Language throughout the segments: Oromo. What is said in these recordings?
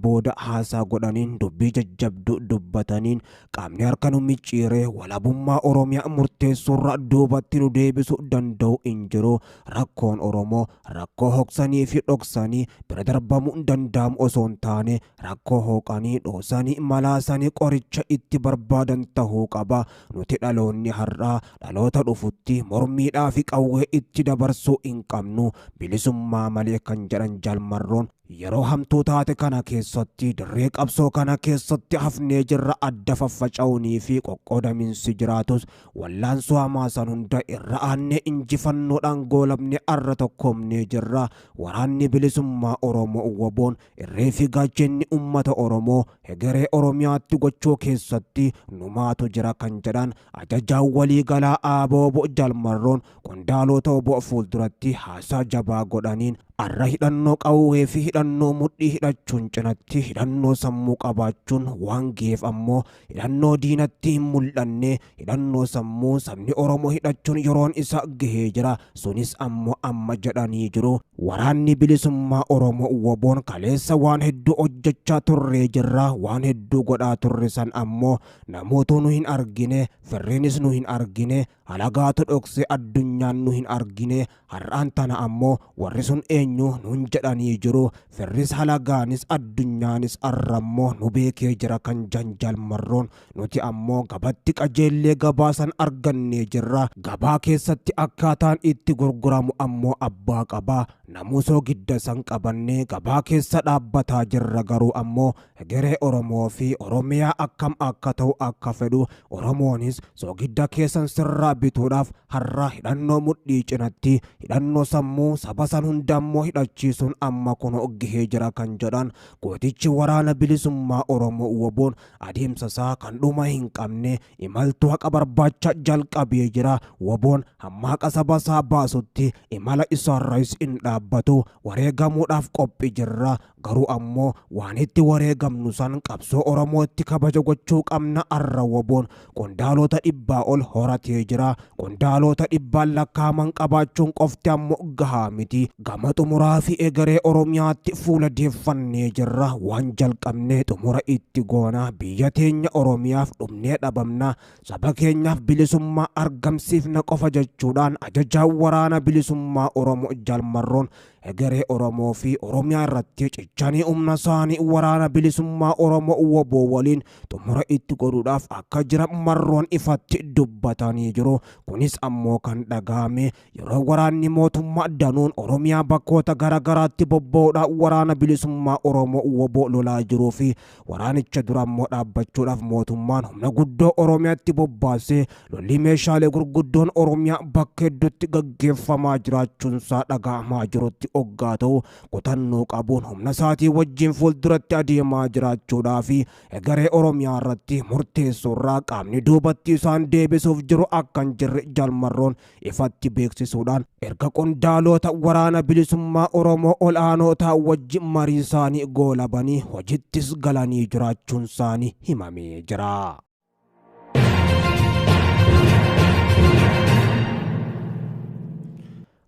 booda haasaa godhaniin dubbii jajjabduu dubbataniin qaamni harka nu micciiree walabummaa Oromiyaa murteessuurra duubatti nu deebisuu danda'u hin jiru. Rakkoon Oromoo rakkoo hoksanii fi dhoksanii bira darbamuu hin danda'amu osoo hin taane rakkoo hooqanii dhoosanii malaasanii qoricha itti barbaadan tahuu qaba. Nuti dhaloonni har'aa dhaloota dhufutti mormiidhaa fi qawwee itti dabarsuu hin qabnu. Bilisummaa malee kan jedhan Jaal Marroon yeroo hamtuu taate kana keessatti dirree qabsoo kana keessatti hafnee jirra. Adda faffaca'uunii fi qoqqoodaminsi jiraatus wallaansoo hamaa san hunda irra aannee injifannoodhaan goolabne arra tokkoomnee jirra. Waraanni bilisummaa Oromoo WBOn irree fi gaachenni uummata Oromoo hegeree Oromiyaatti gochuu keessatti numaatu jira kan jedhan ajajaan waliigalaa ABO Jaal Marroon qondaalota WBO fuulduratti haasaa jabaa godhaniin arra hidhannoo qawwee fi hidhannoo mudhii hidhachuun cinatti hidhannoo sammuu qabaachuun waan ga'eef ammoo hidhannoo diinatti hin mul'anne hidhannoo sammuu sabni Oromoo hidhachuun yeroon isa gahee jira, sunis ammoo amma jedhanii jiru. Waraanni bilisummaa Oromoo WBOn kaleessa waan hedduu hojjechaa turree jirra, waan hedduu godhaa turre san ammoo namoota nu hin argine, firreenis nu hin argine, halagaatu dhokse addunyaan nu hin argine. Har'aan tana ammoo warri sun eenyu nuun jedhanii jiru. Firris halagaanis addunyaanis arrammoo nu beekee jira kan Jaal Marroon. Nuti ammoo gabatti qajeellee gabaasan argannee jirra. Gabaa keessatti akkaataan itti gurguramu ammoo abbaa qaba. Namusoo gidda san qabannee gabaa keessa dhaabbataa jirra. Garuu ammoo hegeree Oromoo fi Oromiyaa akkam akka ta'u akka fedhu Oromoonis soogidda keessan sirraa bituudhaaf har'a hidhannoo mudhii cinatti hidhannoo sammuu saba san hunda ammoo hidhachiisuun amma kun gahee jira kan jedhan gootichi waraana bilisummaa Oromoo WBOn adeemsa isaa kan dhuma hin qabne imaltuu haqa barbaacha jalqabee jira. WBOn hamma haqa saba isaa baasutti imala isaarraas hin dhaabbatu. Wareegamuudhaaf qophii jirra. Garuu ammoo waan itti wareegamnu san qabsoo Oromootti kabaja gochuu qabna. Arra WBOn qondaalota 100 ol horatee jira. Qondaalota 100 lakkaa'aman qabaachuun qofti ammoo gahaa miti. Gama xumuraa fi egeree Oromiyaatti fuula deeffannee jirra. Waan jalqabnee xumura itti goona. Biyya teenya Oromiyaaf dhumnee dhabamna. Saba keenyaaf bilisummaa argamsiifna qofa jechuudhaan ajajaa waraana bilisummaa Oromoo Jaal Marroon egeree Oromoo fi Oromiyaa irratti cichanii humna isaanii waraana bilisummaa Oromoo WBO waliin xumura itti godhuudhaaf akka jiran Marroon ifatti dubbatanii jiru. Kunis ammoo kan dhagahame yeroo waraanni mootummaa danuun Oromiyaa bakkoota garaagaraatti bobba'uudhaan waraana bilisummaa Oromoo WBO lolaa jiruu fi waraanicha dura ammoo dhaabbachuudhaaf mootummaan humna guddoo Oromiyaatti bobbaasee lolli meeshaalee gurguddoon Oromiyaa bakka hedduutti gaggeeffamaa jiraachuunsaa dhaga'amaa jirutti hoggaa ta'u kutannoo qabuun humna isaatii wajjin fuulduratti adeemaa jiraachuudhaa fi egeree Oromiyaa irratti murteessuurraa qaamni duubatti isaan deebisuuf jiru akka hin jirre Jaal Marroon ifatti beeksisuudhaan erga qondaalota waraana bilisummaa Oromoo ol'aanoo ta'an wajjin marii isaanii goolabanii hojittis galanii jiraachuun isaanii himamee jira.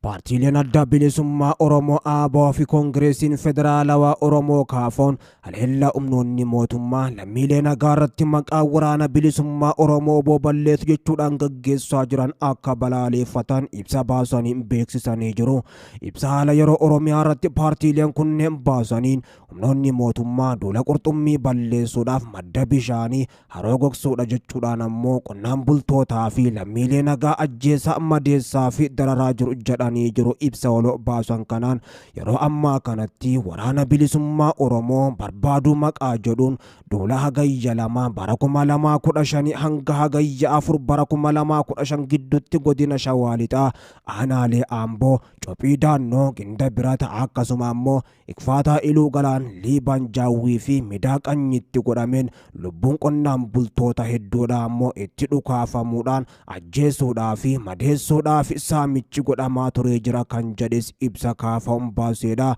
Paartiileen adda bilisummaa Oromoo ABO fi Koongireesiin Federaalawaa Oromoo KFO'n haleellaa humnoonni mootummaa lammiilee nagaa irratti maqaa waraana bilisummaa Oromoo obbo balleessu jechuudhaan gaggeessaa jiran akka balaaleffatan ibsa baasanii beeksisanii jiru. Ibsa haala yeroo Oromiyaa irratti paartiileen kunneen baasaniin humnoonni mootummaa duula qurxummii balleessuudhaaf madda bishaanii haroo gogsuudha jechuudhaan ammoo qonnaan bultootaa fi lammiilee nagaa ajjeesaa madeessaa fi dararaa jiru jedhanii jiru. Ibsa waloo baasan kanaan yeroo ammaa kanatti waraana bilisummaa Oromoo barbaaduu maqaa jedhuun duula hagayya 2 bara 2015 hanga hagayya 4 bara 2015 gidduutti godina Shawaa Lixaa aanaalee Amboo, Cophii Daannoo, Ginda Birata akkasuma ammoo Ikfaataa Iluu Galaan, Liibaan Jaawwii fi Midaa Qanyitti godhameen lubbuun qonnaan bultoota hedduudha ammoo itti dhukaafamuudhaan ajjeesuudhaa fi madeessuudhaa fi saamichi godhamaa turee jira kan jedhes ibsa KFO'n baaseedha.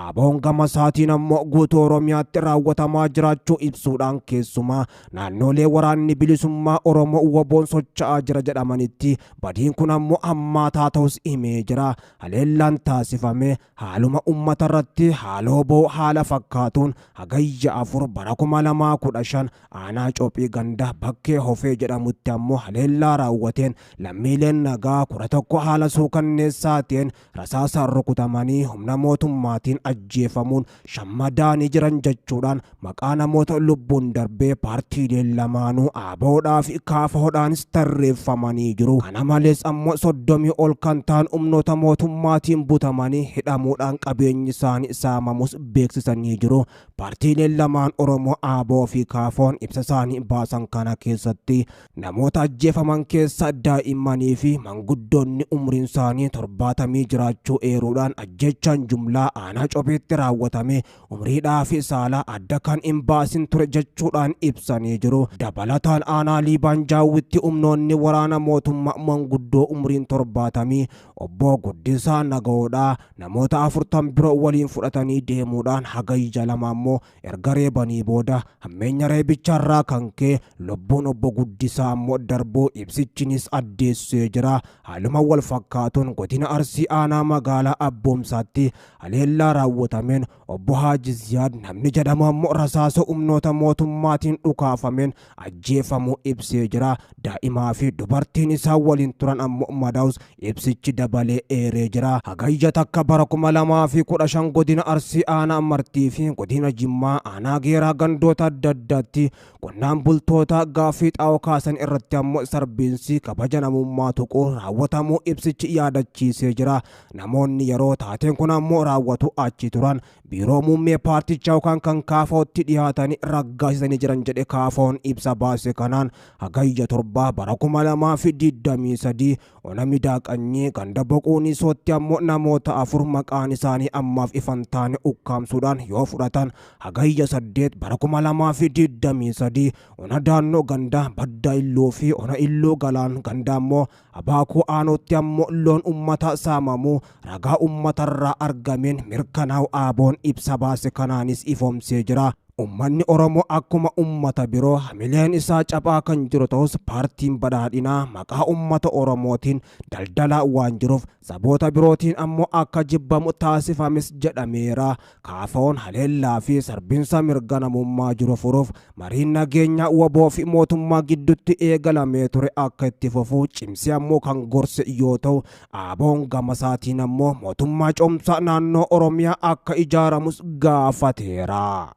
ABO'n gama isaatiin ammoo guutuu Oromiyaatti raawwatamaa jiraachuu ibsuudhaan keessumaa naannolee waraanni bilisummaa Oromoo WBO'n socho'aa jira jedhamanitti badiin kun ammoo hammaataa ta'us himee jira. Haleellaan taasifame haaluma uummata irratti haaloo ba'u haala fakkaatuun Hagayya 4 bara 2015 aanaa Cophii ganda bakkee Hofee jedhamutti ammoo haleellaa raawwateen lammiileen nagaa 11 haala suukanneessaa ta'een rasaasaan rukutamanii humna mootummaatiin ajjeefamuun shammadaanii jiran jechuudhaan maqaa namoota lubbuun darbee paartiileen lamaanuu ABOdhaa fi KFOdhaanis tarreeffamanii jiru. Kana malees ammoo 30 ol kan ta'an humnoota mootummaatiin butamanii hidhamuudhaan qabeenyi isaanii saamamus beeksisanii jiru. Paartiileen lamaan Oromoo ABO fi KFO'n ibsa isaanii baasan kana keessatti namoota ajjeefaman keessa daa'immanii fi manguddoonni umriin isaanii 70 jiraachuu eeruudhaan ajjechaan jumlaa aanaa Cophiitti raawwatame umriidhaa fi saala adda kan hin baasin ture jechuudhaan ibsanii jiru. Dabalataan aanaa Liibaan Jaawwitti humnoonni waraana mootummaa manguddoo umriin 70 obbo Guddisaa Nagaoodhaa namoota 40 biroo waliin fudhatanii deemuudhaan Hagayya 2 ammoo erga reebanii booda hammeenya reebicharraa kan ka'e lubbuun obbo Guddisaa ammoo darbuu ibsichinis addeessee jira. Haaluma wal fakkaatuun godina Arsii aanaa magaalaa Abboomsaatti haleellaa raawwatameen obbo Haaji Ziyaad namni jedhamu ammoo rasaasa humnoota mootummaatiin dhukaafameen ajjeefamuu ibsee jira. Daa'imaa fi dubartiin isaa waliin turan ammoo madaa'us ibsichi dabalee eeree jira. Hagayya 1 bara 2015 godina Arsii aanaa Martii fi godina Jimmaa aanaa Geeraa gandoota adda addaatti qonnaan bultoota gaaffii xaa'oo kaasan irratti ammoo sarbiinsi kabaja namummaa tuquu raawwatamuu ibsichi yaadachiisee jira. Namoonni yeroo taateen kun ammoo raawwatu achi turan biiroo muummee paartichaa yookaan kan KFO'tti dhiyaatanii raggaasisanii jiran jedhe KFO'n ibsa baase kanaan. Hagayya 7 bara 2023 ona Midaaqanyii ganda Boquunisootti ammoo namoota 4 maqaan isaanii ammaaf ifan taane ukkaamsuudhaan yoo fudhatan, Hagayya 8 bara 2023 ona Daannoo ganda Badda Illuu fi ona Illuu Galaan ganda ammoo Abaakuu Aanootti ammoo loon uummata saamamuu ragaa uummatarraa argameen mirkanaa'u ABO'n ibsa baase kanaanis ifoomsee jira. Uummanni Oromoo akkuma uummata biroo hamileen isaa caphaa kan jiru ta'us paartiin badhaadhinaa maqaa uummata Oromootiin daldalaa waan jiruuf saboota birootiin ammoo akka jibbamu taasifames jedhameera. KFO'n haleellaa fi sarbinsa mirga namummaa jiru furuuf mariin nageenyaa WBO fi mootummaa gidduutti eegalamee ture akka itti fufu cimsee ammoo kan gorse yoo ta'u, ABO'n gama isaatiin ammoo mootummaa cimsaa naannoo Oromiyaa akka ijaaramus gaafateera.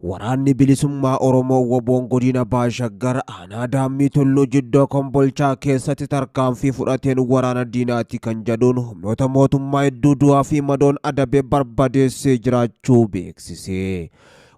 Waraanni bilisummaa Oromoo WBO'n godina Baashaggar aanaa Daammii Tulluu Jiddoo Kombolchaa keessatti tarkaanfii fudhateen waraana diinaati kan jedhuun humnoota mootummaa hedduu du'aa fi madoon adabee barbadeessee jiraachuu beeksise.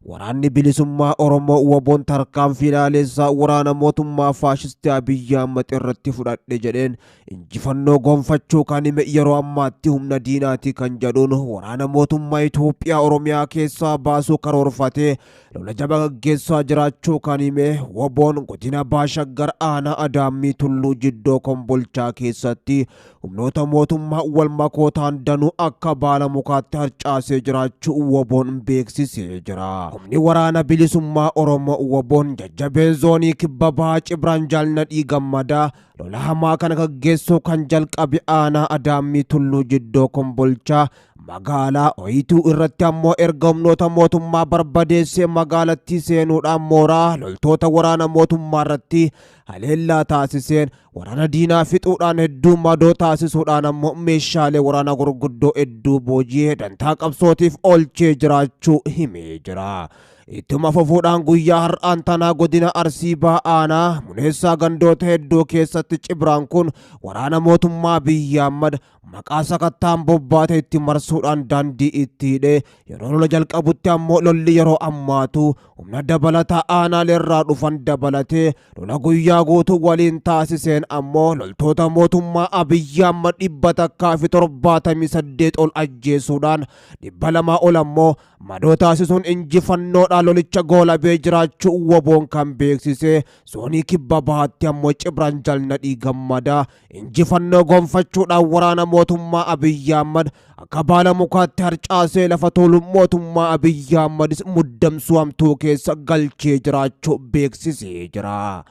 Waraanni bilisummaa Oromoo WBO'n tarkaanfii ilaaleessaa waraana mootummaa faashistii Abiyyi Ahmad irratti fudhadhe jedheen injifannoo gonfachuu kan hime yeroo ammaatti humna diinaati kan jedhuun waraana mootummaa Itoophiyaa Oromiyaa keessaa baasuu karoorfatee lola jabaa gaggeessaa jiraachuu kan hime WBO'n godina Baashaggar aanaa Adaammii Tulluu Jiddoo Kombolchaa keessatti humnoota mootummaa wal makootaan danuu akka baala mukaatti harcaasee jiraachuu WBO'n beeksisee jira. Humni waraana bilisummaa Oromoo WBO'n jajjabeen zoonii kibba bahaa Cibraan Jaalnadhii Gammadaa lola hamaa kana gaggeessuu kan jalqabe aanaa Adaammii Tulluu Jiddoo Kombolchaa magaalaa Oyituu irratti ammoo erga humnoota mootummaa barbadeessee magaalattii seenuudhaan mooraa loltoota waraana mootummaa irratti haleellaa taasiseen waraana diinaa fixuudhaan hedduu madoo taasisuudhaan ammoo meeshaalee waraanaa gurguddoo hedduu booji'ee dantaa qabsootiif oolchee jiraachuu himee jira. Ittuma fufuudhaan guyyaa har'aan tanaa godina Arsii Bahaa aanaa Muneessaa gandoota hedduu keessatti Cibraan kun waraana mootummaa Abiyyi Ahmad maqaa sakattaan bobbaate itti marsuudhaan daandii itti hidhee yeroo lola jalqabutti ammoo lolli yeroo ammaatu humna dabalataa aanaaleerraa dhufan dabalatee lola guyyaa guutuu waliin taasiseen ammoo loltoota mootummaa Abiyyi Ahmad 178 ol ajjeesuudhaan 200 ol ammoo madoo taasisuun injifannoodhaan injifannoodhaan lolicha goolabee jiraachuu WBOn kan beeksise. Zoonii Kibba Bahaatti ammoo Cibran Jalnadhii Gammadaa injifannoo gonfachuudhaan waraana mootummaa Abiyyi Ahmad akka baala mukaatti harcaasee lafa tuulu mootummaa Abiyyi Ahmadis muddamsuu hamtuu keessa galchee jiraachuu beeksisee jira.